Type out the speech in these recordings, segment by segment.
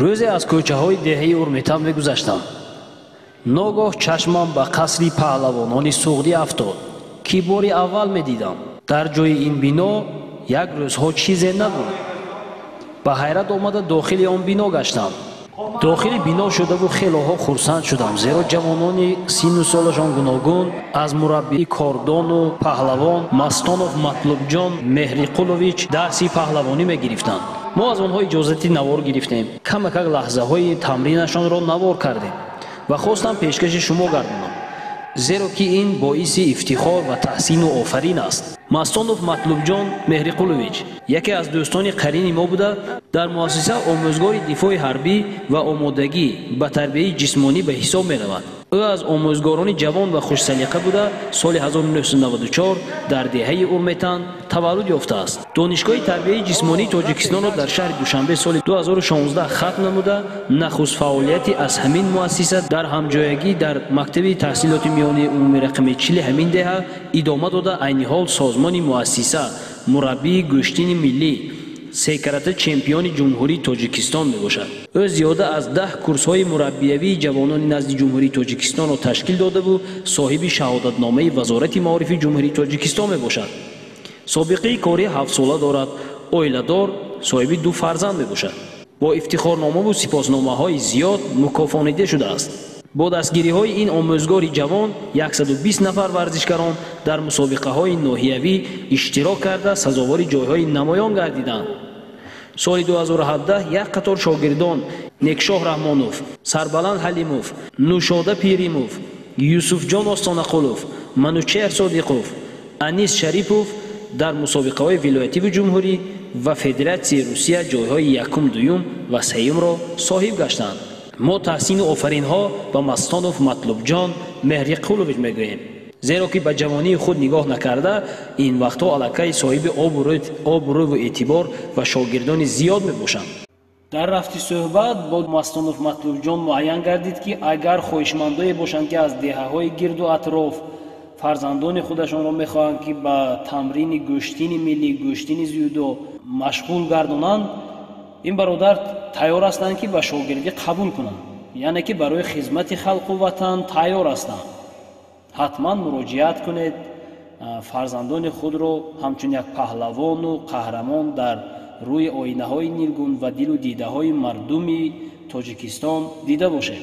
Рӯзе аз кӯчаҳои деҳаи Урметан мегузаштам. Ногоҳ чашмам ба қасри паҳлавонони Суғдӣ афтод, ки бори аввал медидам. Дар ҷои ин бино як рӯзҳо чизе набуд. Ба ҳайрат омада дохили он бино гаштам. Дохили бино шудаву хелоҳо хурсанд шудам, зеро ҷавонони синну солашон гуногун аз мураббии кордону паҳлавон Мастонов Матлубҷон Меҳриқулович дарси паҳлавонӣ мегирифтанд. Мо аз онҳо иҷозати навор гирифтем, камакак лаҳзаҳои тамринашонро навор кардем ва хостам пешкаши шумо гардонам, зеро ки ин боиси ифтихор ва таҳсину офарин аст. Мастонов Матлубҷон Меҳриқулович яке аз дӯстони қарини мо буда, дар муассиса омӯзгори дифои ҳарбӣ ва омодагӣ ба тарбияи ҷисмонӣ ба ҳисоб меравад. Ӯ аз омӯзгорони ҷавон ва хушсалиқа буда, соли 1994 дар деҳаи Урметан таваллуд ёфтааст. Донишгоҳи тарбияи ҷисмонии Тоҷикистонро дар шаҳри Душанбе соли 2016 хатм намуда, нахуст фаъолияти аз ҳамин муассиса дар ҳамҷоягӣ дар мактаби таҳсилоти миёнаи умумии рақами 40 ҳамин деҳа идома дода, айни ҳол созмони муассиса мураббии гӯштини миллӣ, секарата чемпиони Ҷумҳурии Тоҷикистон мебошад. Ӯ зиёда аз 10 курсҳои мураббиявии ҷавонони назди Ҷумҳурии Тоҷикистонро ташкил додаву соҳиби шаҳодатномаи Вазорати маорифи Ҷумҳурии Тоҷикистон мебошад. Собиқаи корӣ 7 сола дорад, оиладор, соҳиби ду фарзанд мебошад. Бо ифтихорномаву сипосномаҳои зиёд мукофонида шудааст. Бо дастгириҳои ин омӯзгори ҷавон 120 нафар варзишгарон дар мусобиқаҳои ноҳиявӣ иштирок карда, сазовори ҷойҳои намоён гардиданд. Соли 2017 як қатор шогирдон Некшоҳ Раҳмонов, Сарбаланд Ҳалимов, Нушода Пиримов, Юсуфҷон Остонақулов, Манучеҳр Содиқов, Анис Шарипов дар мусобиқаҳои вилоятиву ҷумҳурӣ ва Федератсияи Русия ҷойҳои якум, дуюм ва сеюмро соҳиб гаштанд. Мо таҳсину офаринҳо ба Мастонов Матлубҷон Меҳриқулович мегӯем, зеро ки ба ҷавонии худ нигоҳ накарда, ин вақтҳо аллакай соҳиби обрӯву эътибор ва шогирдони зиёд мебошанд. Дар рафти суҳбат бо Мастонов Матлубҷон муайян гардид, ки агар хоҳишмандое бошанд, ки аз деҳаҳои гирду атроф фарзандони худашонро мехоҳанд, ки ба тамрини гӯштини миллӣ, гӯштини дзюдо машғул гардонанд, ин бародар тайёр ҳастанд, ки ба шогирдӣ қабул кунанд, яъне ки барои хизмати халқу ватан тайёр ҳастанд. Ҳатман муроҷиат кунед, фарзандони худро ҳамчун як паҳлавону қаҳрамон дар рӯи оинаҳои нилгун ва дилу дидаҳои мардуми Тоҷикистон дида бошед.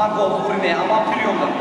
Ama gol vurmaya, ama piriyorlar.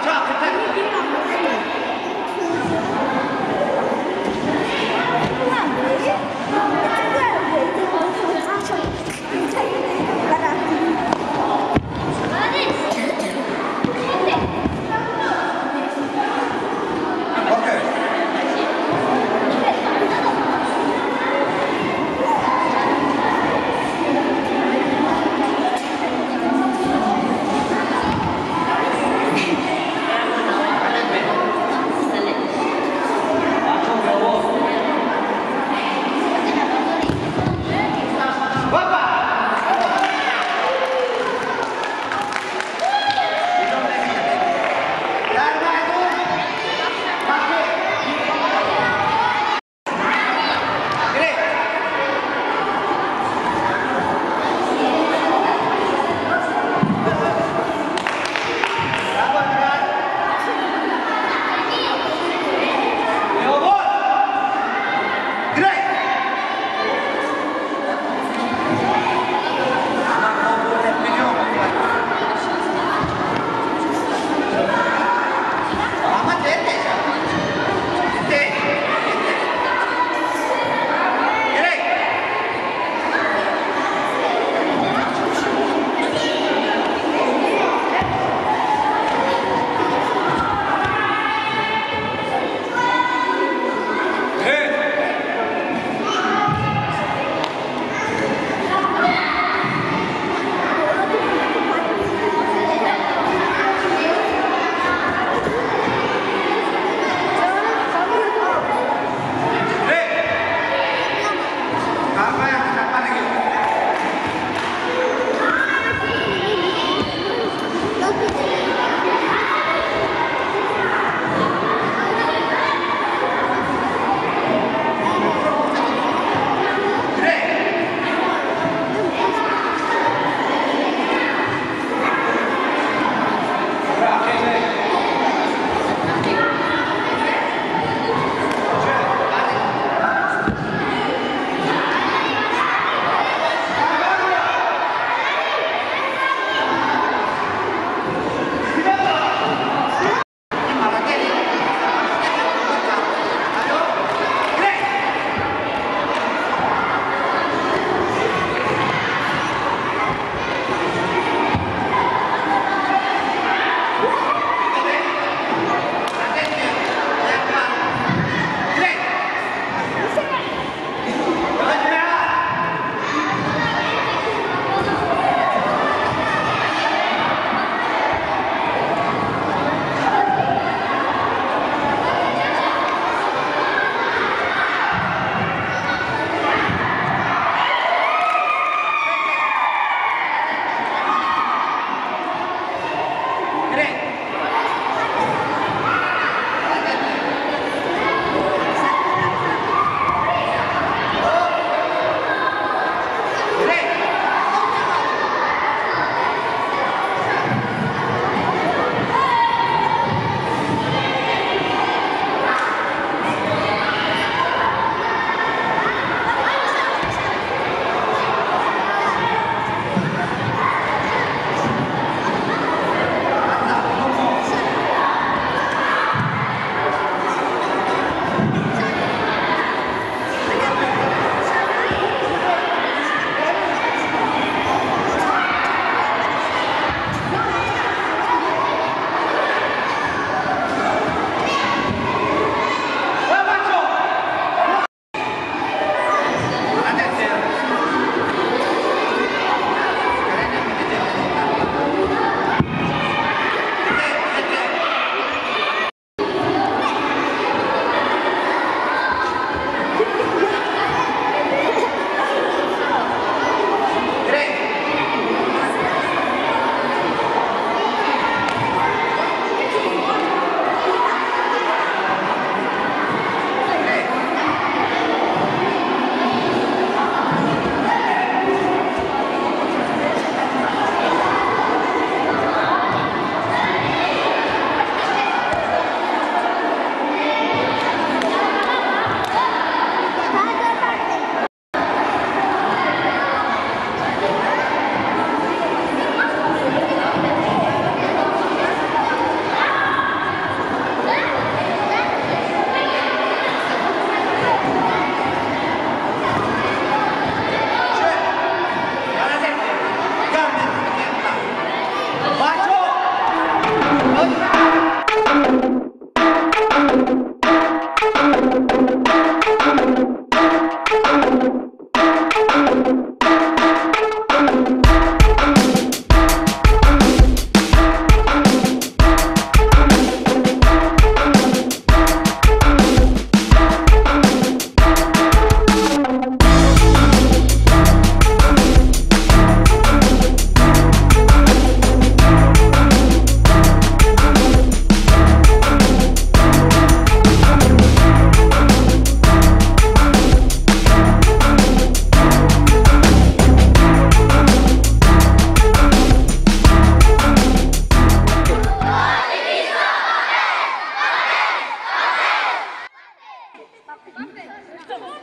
Okay.